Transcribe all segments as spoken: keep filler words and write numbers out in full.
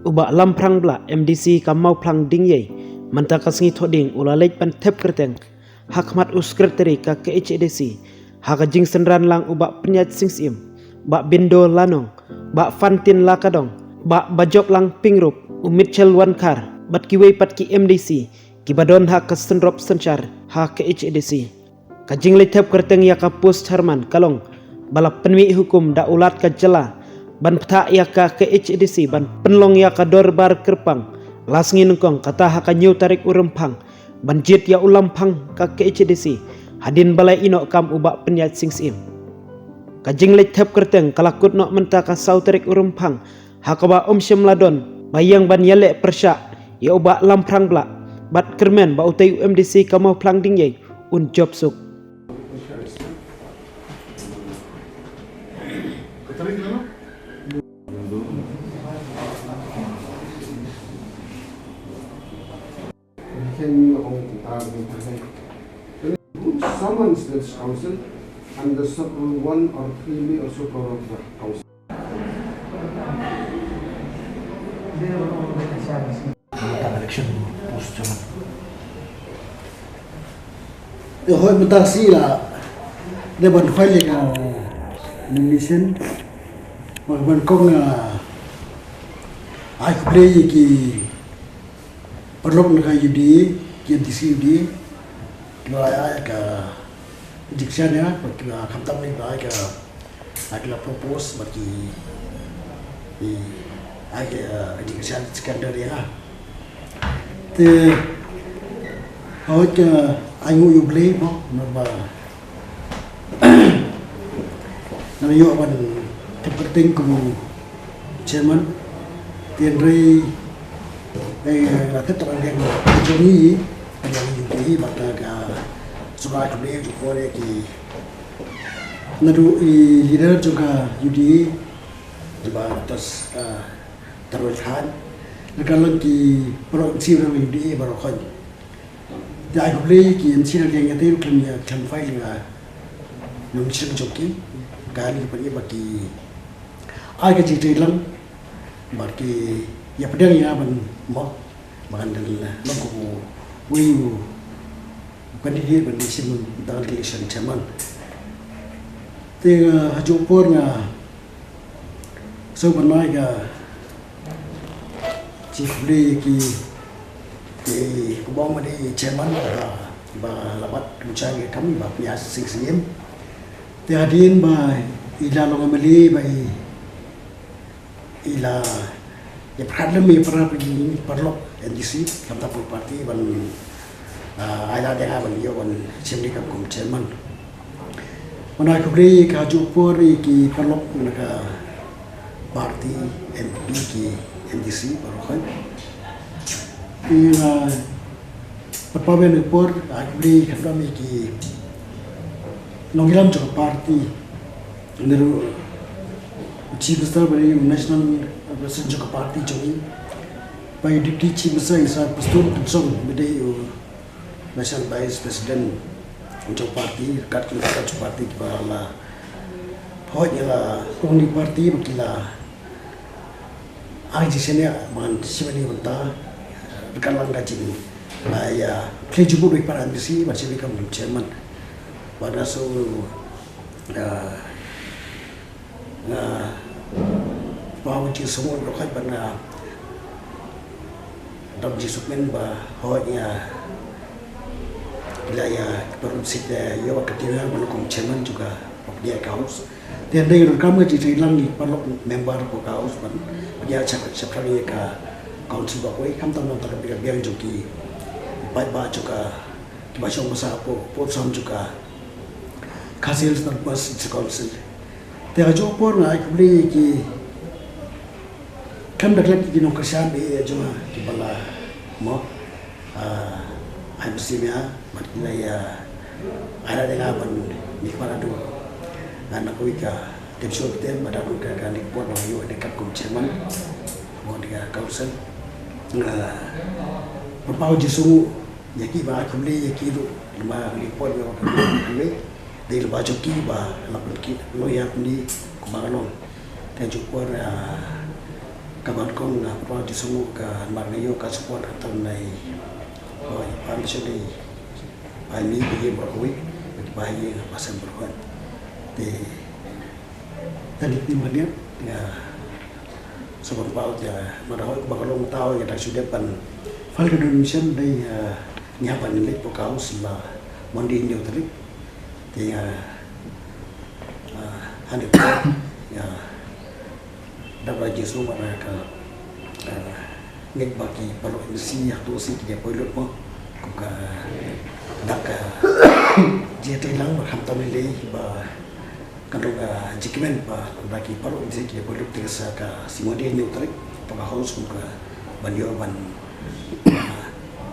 U Bah Lamphrang Blah, M D C ka Mawphlang Dingïei, mynta ka sngi Thohdieng u la leit ban thep kyrteng ha khmat u Secretary ka K H A D C, ha ka jingsynran lang u Bah Pynïaid Sing Syiem, Bah Bindo Lanong, Bah Fantin Lakadong, Bah Bajoplang Pyngrope, u Mitchell Wankhar, bad kiwei pat ki M D C kiba don ha ka synrop synshar ha K H A D C. Ka jingleit thep kyrteng ïa ka post chairman ka long ba la pynmih hukum da u Lat ka jylla ban pynthah ïa ka K H A D C ban pynlong ïa ka dorbar kyrpang la sngi nyngkong, kata ha ka hynñiew tarik u Rymphang, ban jied ïa u Lamphang ka K H A D C, hadien ba la ïehnoh kam u Bah Pynïaid Sing Syiem. Ka jingleit thep kyrteng ka la kut noh mynta ka saw tarik u Rymphang, ha kaba ym shym la don ba ïeng ban ïaleh pyrshah ïa u Bah Lamphrang Blah, bad kyrmen ba utei u M D C ka Mawphlang Dingïei un jop suk. Who summons this council under sub rule one or three may also provoke the council. Election post chairman. Te hoi mynta shi la dei ban file ïa ka nomination. Ba ban kong, ah, ai khublei ïa ki paralok na ka U D A, ki M D C U D A, kiba la ai ka resignation, ïa, kiba khamtam ne kiba ai ka, ai ka la propose bad ki, ki ai ka, eh, resignation secondary, ïa. Te hoi ka ai nguh ïa U Blei mo, namar ba ngan ïoh ban thep kyrteng kum u chairman. Te hynrei, eh, la thep tang dang jong ngi, ka jong ngi bad ka sngewbha khublei jong phi ki, naduh i leader jong ka U D A, i Bah Doctor, ah, Tyrwa Khan, na ka long ki paralok senior jong ka U D A baroh khoit. Te ai khublei ki M C na ka liang ïa te ruh khlem ïa khlem file ïa ka nomination jong ki. Ka ni pynïap ba ki ai ka jingtreilang bad ki ïa pdiang ïa ban mo ba kan dang long kum uwei u candidate ban ïashim tang election chairman. Te, uh, ha juh por nga sngewbha ban ai ka jingkhublei ïa ki, ki, kaba ong ma dei chairman ba, ba la bat kumjuh ïa ka kam, Bah Pynïaid Sing Syiem. Te hadien ba i la long M L A ba i, i la ïa pyrkhat lem ïa para, ïa ki paralok N D C, khamtam ka party ban, ah, ai lad ïa nga ban ïoh ban shim ïa ka kam kum chairman. Ngan ai khublei ïa ka juh por ïa ki paralok na ka party N P P, ki N D C baroh khoit. Ïa nga, pat pa wan ka por, ai khublei khamtam ïa ki nongïalam jong ka party. Naduh u Chief Minister bad u National President jong ka party jong ngi, bad u Deputy Chief Minister, i Sir Prestone Tynsong, bad u National Vice President jong ka party, ryngkat ki nongïalam jong ka party kiba la hoi ïa la ong ni party ba ki la ai jingshaniah ban shim ïa ni bynta, ryngkat lang ka jing, ah, ïa plie jingmut ïa ki para M D C ban shim ïa ka kam chairman. Bad nga shu, ah, nga, ba u jingsngew ruh ka ban, ah, dap jingsngew ba hoi ïa la ïa ki paralok shisha ïa ba ka tira ban kum chairman jong ka, ba ka House. Te hynrei ruh kam ka jingtreilang ïa ki paralok member ka House ban ïa shap shap ïa ka council ba kawei khamtam na ka bynta ka biang jong ki paidbah jong ka, kiba shong basa hapoh, hapoh sam jong ka Khasi Hills Autonomous District Council. Te ha juh por nga ai khublei ïa ki, khlem da klet ïa ki nongkyrshan ba ïeit jong nga kiba la mo, ah, ai mynsiem ïa nga bad ki la ïa ai lad ïa nga ban mih khmat haduh, ah, na kawei ka Tem Shuwa Pyrthei bad haduh ka, ka report ba nga ïoh ïa ka kam kum chairman mo ka council. Nga pynpaw jingsngew ïa ki bad ai khublei ïa ki ruh namar ka report ba nga ïoh, ka khublei. Dei lypa jong ki ba la pynkhih noh ïa nga kumba nga long. Te ha juh por, ah, Ka ban kong nga pyrwa di sungu ka mar nga ïoh ka support ka tang nai. Oi, pan sha dei. Ai mi di ye bro wi, ba ye ba sem bro. Te tadi di mana ya support ba ya mara hoi ba ka long tau ya da sudah pan. Fal ka donation dei nya ban ni po kaus la Monday new tarik. Te ya hande ya da ba ji su mara ka ngeit ba ki paralok M C ha tu si ki poi lut mo. Kum ka dak ka je te lang ba kham tam le ba kan rong ka jikmen ba ba ki paralok M C ki poi lut te sa ka si Monday new tarik pa ka house kum ka ban ïoh ban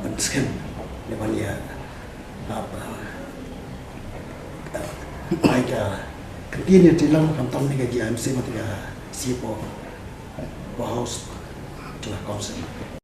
ban skem ne ban ïa ba ai ka continue te lang kham tam ne ka ji M C ma te ka si po po house to ka council.